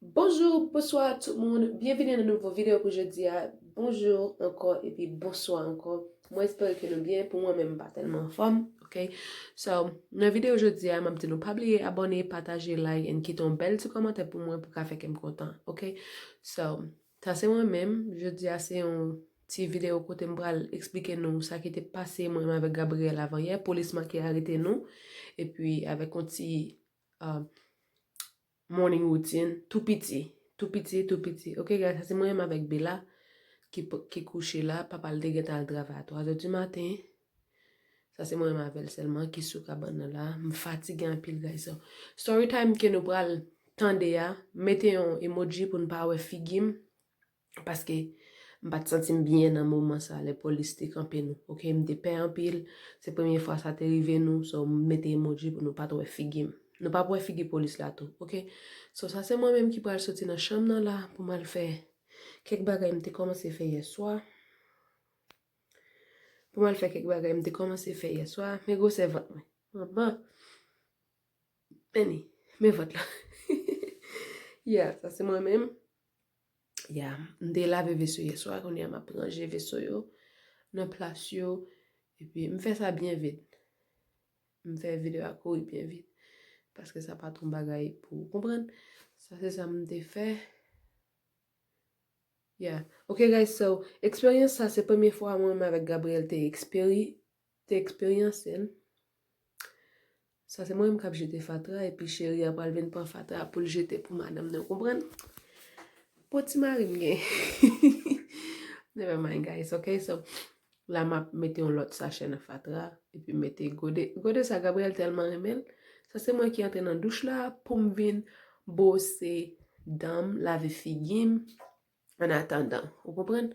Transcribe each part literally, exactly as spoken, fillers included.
Bonjou, bonswa tout moun. Byenvini nan nouvo videyo pou jodi a. Bonjou ankò epi bonswa ankò. Mwen espere ke nou byen. Pou mwen menm, m pa tèlman anfòm, ok? So, nan videyo jodi a, m ap di nou pa bliye abòne, pataje, like, and kite yon bèl ti kòmantè pou mwen pou ka fè kè m kontan, ok? So, sa se mwen menm. Jodi a se yon ti videyo kote m pral eksplike nou sa ki te pase mwen menm avèk Gabriel avanyè. Polis manke arete nou. Epi avèk yon ti, uh, morning routine, tou piti, tou piti, tou piti. Ok, guys, sa se mwen menm avèk Bella ki, p- ki kouche la. Papa l te gentan al travay a twa zè di maten. Sa se mwen menm avè l sèlman ki sou kabann nan la. M fatige anpil, guys. So, story time ke nou pral tande a, mete yon emoji pou n pa wè figi m. Paske m pa t santi m byen nan moman sa, lè polis te kanpe nou, ok? M te pè anpil. Se premye fwa sa te rive nou, so m mete emoji pou nou pa t wè figi m. Nou p ap wè figi polis la tou, ok? So, sa se mwen menm ki pral soti nan chanm nan la pou m al fè kèk bagay m te kòmanse fè yè swa. Pou m al fè kèk bagay m te kòmanse fè yè swa. Men gwosè vant mwen. Manman. Annie, men vant la. Yeah, sa se mwen menm. Ya, m te lave veso yè swa, kounye a m ap ranje veso yo nan plas yo, epi m fè sa byen vit. M fè videyo a kouri byen vit, paske sa pa t yon bagay pou w konprann. Sa se sa m te fè. Ya. Ok, guys, so, eksperyans sa, se premye fwa mwen menm avèk Gabriel te eksperi-, te eksperyanse l. Sa se mwen menm k ap jete fatra, epi cheri a pral vin pran fatra pou l jete pou madanm nan, w konprann? Bon ti mari m gen. Never mind, guys, ok? So, la m ap mete yon lòt sachè nan fatra, epi mete gode. Gode sa, Gabriel tèlman renmen l. Sa se mwen ki antre nan douch la pou m vin bwose dan m, lave figi m, an atandan. Ou konprann?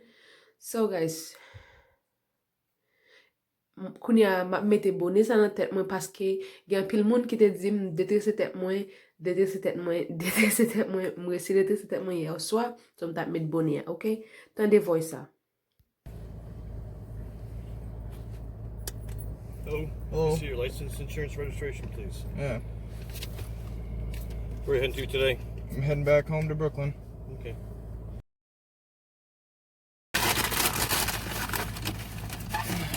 So, guys, m- kounye a, m ap mete bone sa nan tèt mwen paske gen anpil moun ki te di m detrese tèt mwen, detrese tèt mwen, detrese tèt mwen. M resi detrese tèt mwen yè swa, so m t ap met bone a, ok? Tande voice sa. Hello. Hello. See your license, insurance, registration, please. Yeah. Where you heading to today? I'm heading back home to Brooklyn. Okay.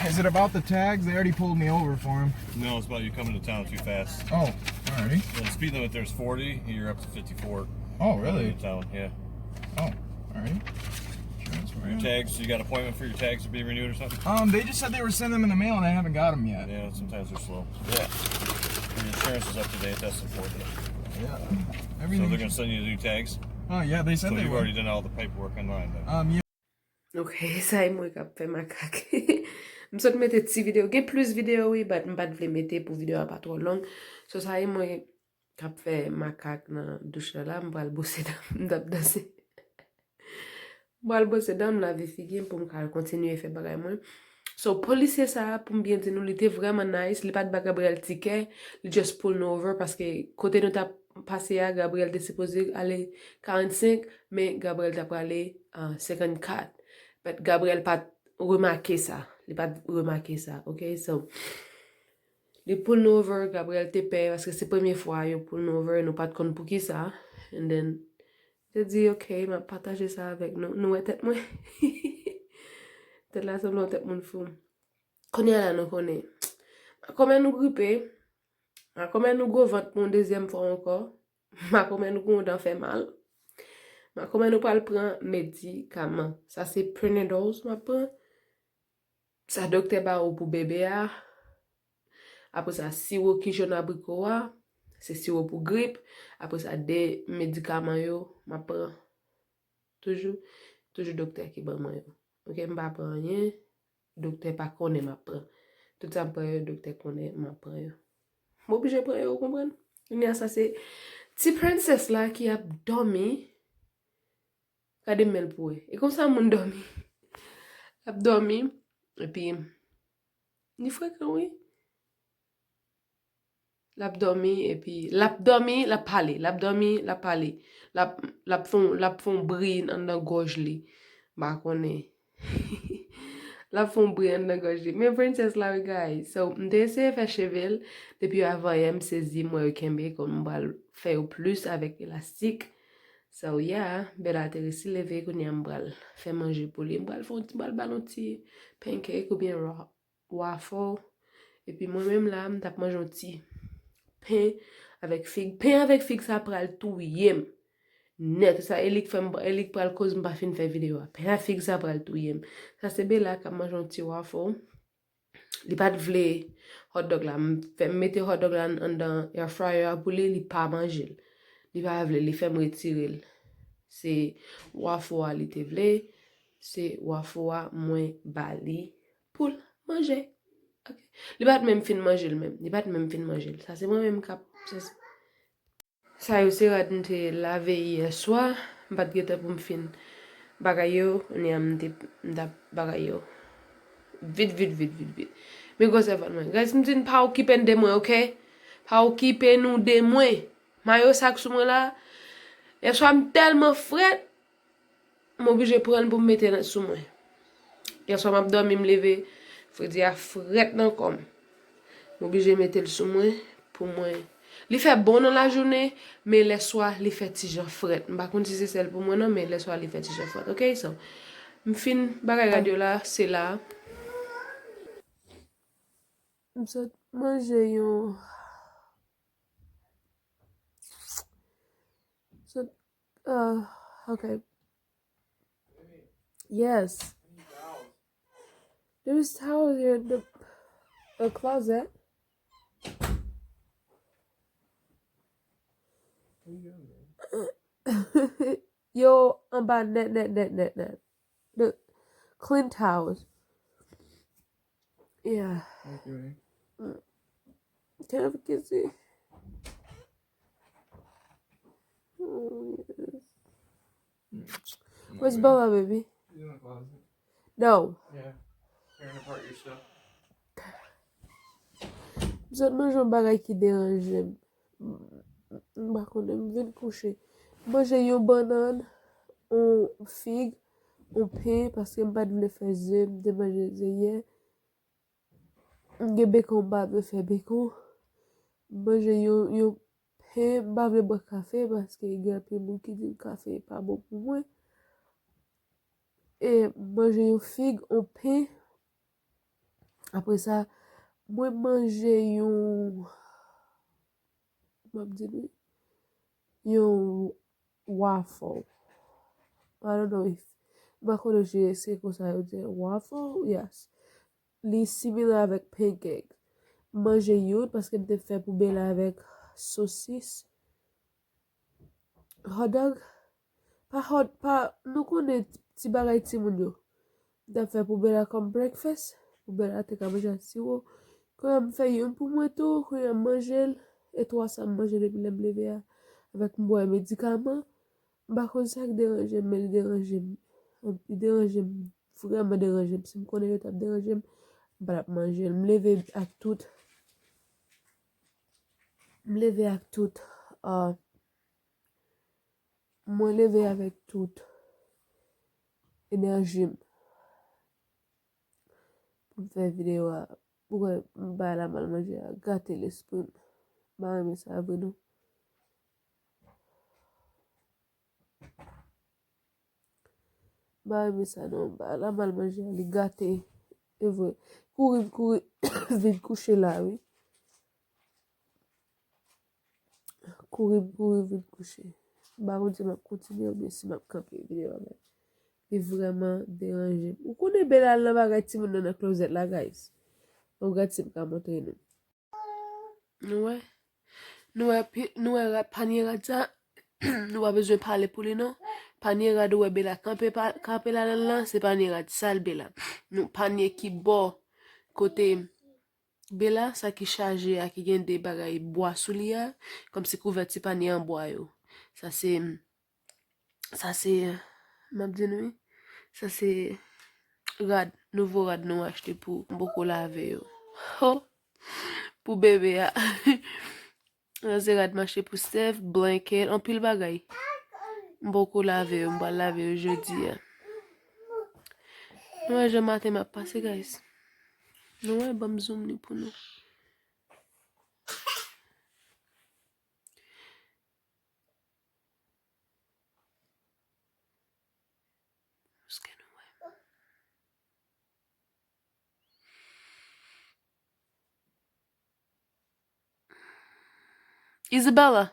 Is it about the tags? They already pulled me over for them. No, it's about you coming to town too fast. Oh, alrighty. Yeah, the speed limit there's forty. You're up to fifty-four. Oh, Coming really? to town, yeah. Oh, alright. Insurance for Your you. Tags. You got appointment for your tags to be renewed or something? Um, they just said they were sending them in the mail, and I haven't got them yet. Yeah, sometimes they're slow. Yeah. Your insurance is up to date. That's the fourth. Yeah. So Everything. They're gonna send you the new tags. Oh yeah, they So said they you've were. Already done all the paperwork online then. Um, yeah. Ok, sa e mwen k ap fè makak. M sot mete ti videyo. Gen plis videyo, wi, but m pa t vle mete pou videyo a pa twò long. So, sa e mwen k ap fè makak nan douch la la. M pral bwose dan m, m t ap danse. M pral bwose dan m, lave figi m pou m ka kontinye fè bagay mwen. So, polisye sa a, pou m byen di nou, li te vrèman nice. Li pa t ba Gabriel tikè, li just pull nou over paske kote nou t ap pase a, Gabriel te sipoze ale karannsenk, men Gabriel t ap prale, uh, senkannkat. But Gabriel pa t remake sa. Li pa t remake sa, ok? So, li pull nou over, Gabriel te pè paske se premye fwa yo pull nou over, nou pa t konn poukisa. And then, te di, ok, m ap pataje sa avèk nou. Nou wè tèt mwen? Tèt la sanble yon tèt moun fou. Kounye a la nou konnen. Makomè nou gripe. Makomè nou gwo vant pou yon dezyèm fwa ankò. Makomè nou gen yon dan fè mal. Makomè nou pral pran medikaman. Sa se Prenadol m ap pran. Sa doktè ba ou pou bebe a. Apre sa, siwo ki jòn abriko a. Se siwo pou grip. Apre sa, de medikaman yo, m ap pran. Toujou, toujou doktè ki ban mwen yo. Ok, m pa pran anyen. Doktè pa konnen m ap pran. Tout sa m pran yo, doktè konnen m ap pran yo. M oblije pran yo, ou konprann? Kounye a sa se ti princess la ki ap dòmi. Gade men l pou wè. E konsa moun dòmi. L ap dòmi. Epi, li frekan, wi. L ap dòmi, epi, l ap dòmi, l ap pale. L ap dòmi, l ap pale. L ap, l ap fè yon, l ap fè yon bri anndan gòj li. M pa konnen. L ap fè yon bri anndan gòj li. Men princess la, wi, guys. So, m te eseye fè cheve l. Depi avan yè, m sezi, m wè yo kenbe, kòm m pral fè yo plis avèk elastik. So, yeah, Bella te resi leve, kounye a m pral fè manje pou li. M pral fè yon ti, m pral ba l yon ti pancake oubyen wa-, waffle. Epi mwen menm la, m t ap manje yon ti pen avèk fig. Pen avèk fig sa pral touye m. Nèt, sa e li k fè m, e li k pral koz m pa fin fè videyo a. Pen avèk fig sa pral touye m. Sa se Bella k ap manje yon ti waffle. Li pa t vle hot dog la. M fè, m mete hot dog la an-, anndan air fryer a pou li, li pa manje l. Li pa vle, li fè m retire l. Se waffle a li te vle, se waffle a mwen ba li pou l manje. Ok. Li pa t menm fin manje l menm. Li pa t menm fin manje l. Sa se mwen menm k ap, sa se Sa yo se rad m te lave yè swa. M pa t gentan pou m fin bagay yo. Kounye a m te, m t ap bagay yo. Vit, vit, vit, vit, vit. Men gwo sèvant mwen. Guys, m di n pa okipe n de mwen, ok? Pa okipe nou de mwen. Mayo sa k sou mwen la. Yè swa m tèlman frèt. M oblije pran l pou m mete l sou mwen. Yè swa m ap dòmi, m leve, fredi a frèt nan kò m. M oblije mete l sou mwen pou mwen. Li fè bon nan lajounen, men lèswa li fè ti jan frèt. M pa konn si se sèl pou mwen non, men lèswa li fè ti jan frèt. Ok, so, m fin bagay rad yo la, se la. M sot manje yon, sot, uh, ok. Yes. There is towels here in the, the closet. Yo, anba nèt, nèt, nèt, nèt, nèt. The clean towels. Yeah. Okay. Mm. Can I have a kissy? Oh, yes. Mm. Where's Bella, baby? He's in the closet. No. Yeah. Tearing apart your stuff. M sot manje yon bagay ki deranje m. M pa konnen, m vin kouche. M manje yon bannann, yon fig, yon pen, paske m pa t vle fè ze, m te manje ze yè. M gen bekon, m pa vle fè bekon. M manje yon, yon pen, m pa vle bwè kafe, paske gen anpil moun ki di m kafe pa bon pou mwen. E m manje yon fig, yon pen. Apre sa, mwen manje yon, m ap di nou, yon waffle. I don't know if, m pa konnen si se konsa yo di waffle, yes. Li simile avèk pancake. M manje youn paske m te fè pou Bella avèk sosis. Hot dog? Pa hot, pa, nou konnen ti bagay timoun yo. M t ap fè pou Bella kòm breakfast, pou Bella te ka manje ak siwo. Kounye a m fè youn pou mwen tou, kounye a m manje l, e twa sa m manje depi lè m leve a, avèk m bwè medikaman. M pa konn sa k deranje m, men li deranje m. Li deranje m, vrèman deranje m. Si m konnen yo t ap deranje m, m pa t ap manje l. M leve ak tout, m leve ak tout, ah, mwen leve avèk tout enèji m pou m fè videyo a. Ou wè, m bay la mal manje a gate lespri m. M pa renmen sa vre non. M pa renmen sa non. M bay la mal manje a, li gate. E vre. Kouri, m kouri vin kouche la, wi. Kouri, m kouri vin kouche. M pa konn si m ap kontinye oubyen si m ap kanpe videyo a, men li vrèman deranje m. Ou konnen Bella al nan bagay timoun nan nan klozèt la, guys. Bon, gad si m ka montre nou. Nou wè? Nou wè pi-, nou wè rad, panye rad sa? Nou pa bezwen pale pou li non. Panye rad ou wè Bella kanpe pa, kanpe ladan l lan, se panye rad sal Bella. Nou panye ki bò kote Bella, sa ki chaje a, ki gen de bagay bwa sou li a, kòmsi kouvèti panye an bwa yo. Sa se, sa se, m ap di nou wi, sa se rad, nouvo rad nou achte pou m poko lave yo. Ho! Pou bebe a. Sa se rad mache pou Steph, blanket, anpil bagay. M poko lave yo, m pral lave yo jodi a. Nou wè jan maten m ap pase, guys. Nou wè, ban m zoom li pou nou. Ske nou wè? Isabella,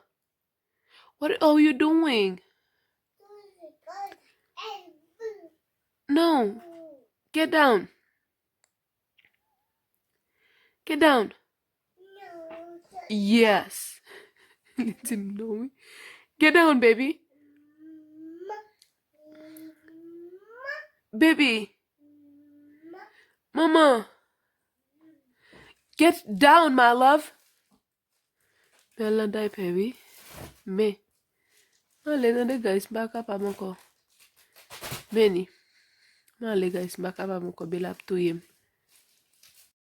what are you doing? No. Get down. Get down. Yes. Li di m non, wi. Get down, baby. Baby. Maman. Get down, my love. Bèl nan daypè, wi. Men. M ale tande, guys, m pa kapab ankò. Meni. M ale, guys, m pa kapab ankò, Bella ap touye m.